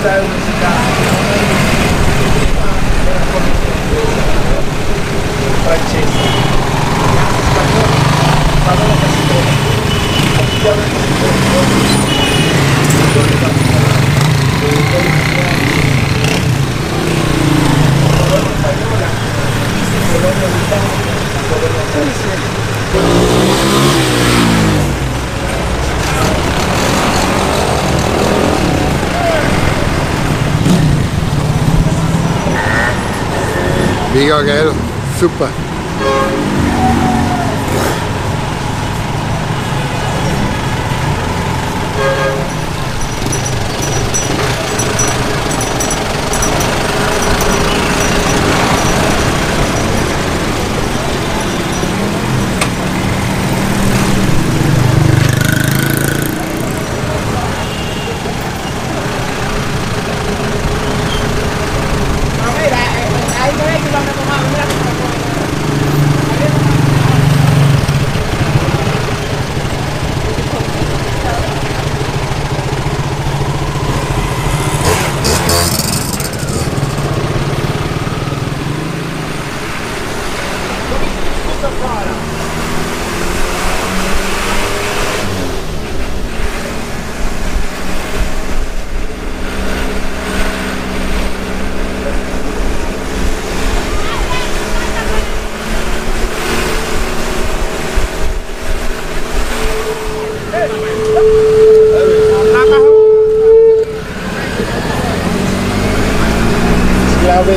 Questa è una francese, spagnola, parola che si trova, colonia spagnola, colonia britannica, colonia francese. Mega geil, super. Ich glaube,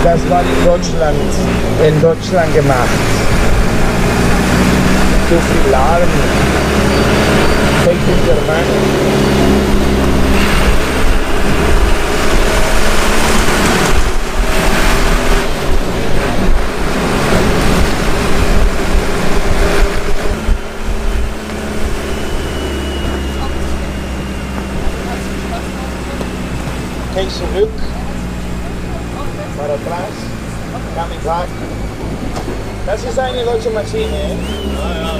das war in Deutschland gemacht. Zu viel Alarm. Fake in Germany. Okay, zurück. Para atrás. Coming back. Das ist eine deutsche Maschine, eh? Ja, ja.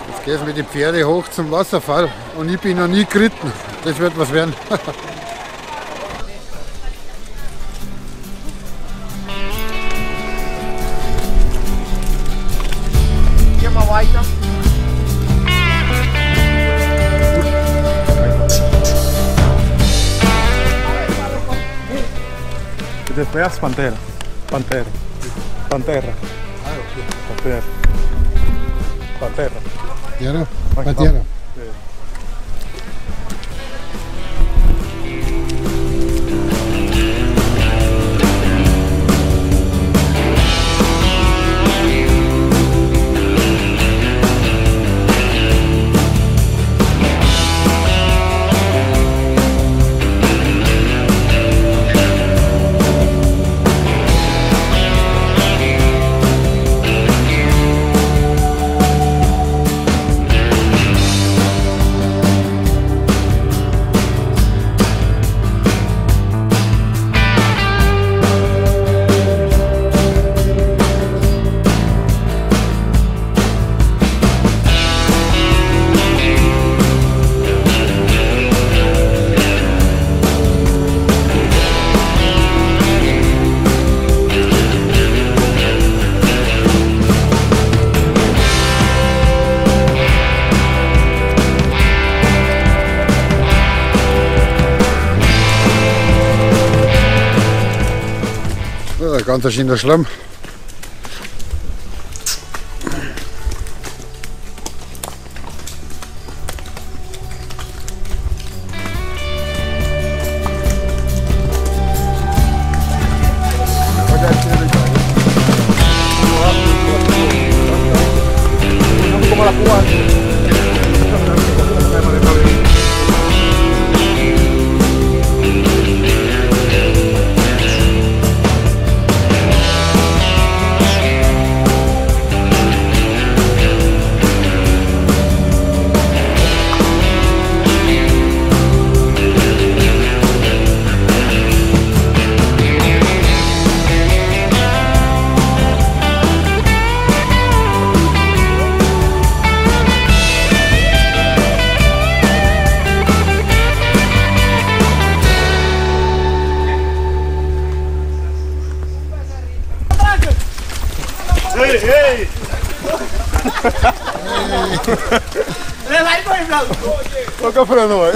Jetzt geht's mit den Pferden hoch zum Wasserfall und ich bin noch nie geritten. Das wird was werden. Gehen wir weiter. Después Pantera. Pantera. Pantera. Ah, okay. Pantera. Pantera. Pantera? Pantera. Ganz schöner Schlamm. Toca freno,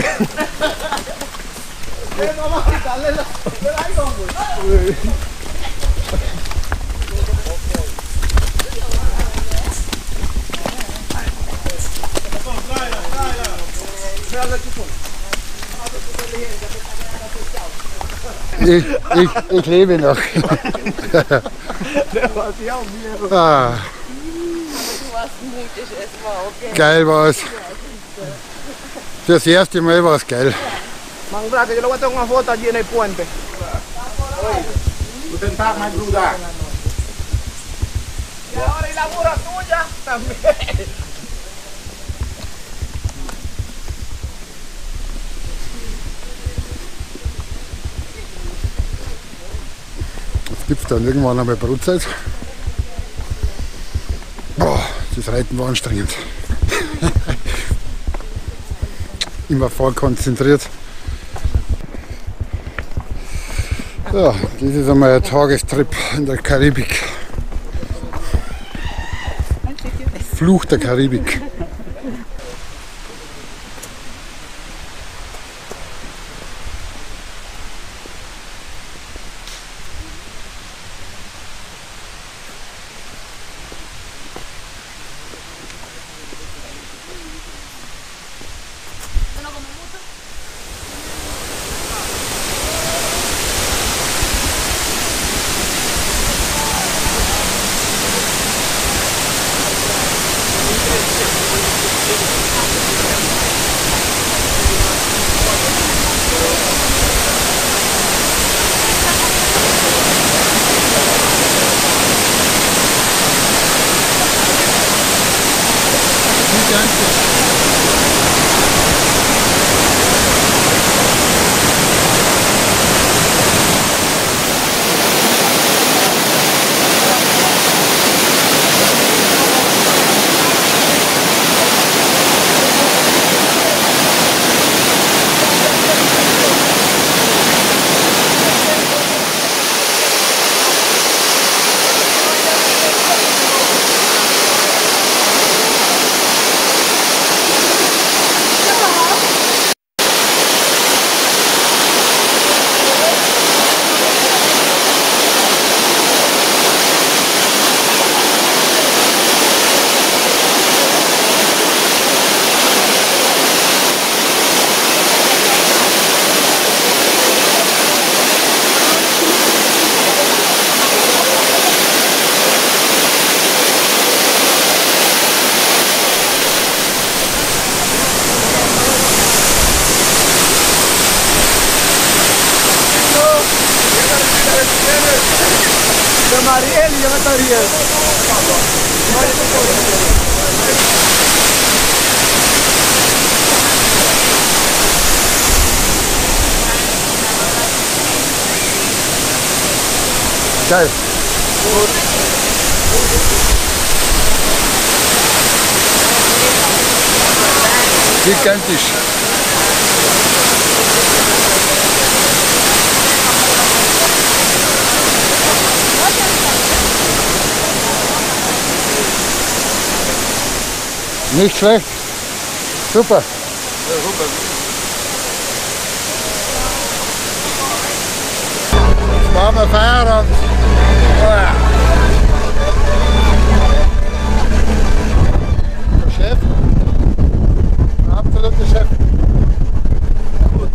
Ich lebe noch. Ah. Du warst mutig, es war okay. Geil war es. Das erste Mal war es geil. Mangrate, yo le voy a tomar una foto allí en el puente. Guten Tag, mein Bruder. Y ahora y la burra tuya también. Jetzt gibt es dann irgendwann einmal Brotzeit. Boah, das Reiten war anstrengend. Immer voll konzentriert. Ja, das ist einmal ein Tagestrip in der Karibik. Fluch der Karibik. Mariel y yo me estoy riendo. Geil. Gigantisch. Nicht schlecht. Super. Ja, super. Jetzt machen wir Feierabend. Der Chef. Der absolute Chef. Gut.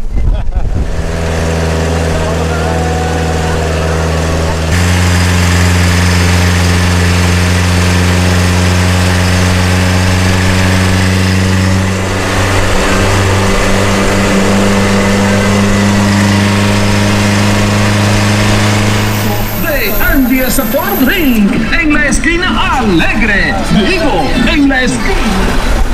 Support Ring en la esquina alegre. Digo, en la esquina.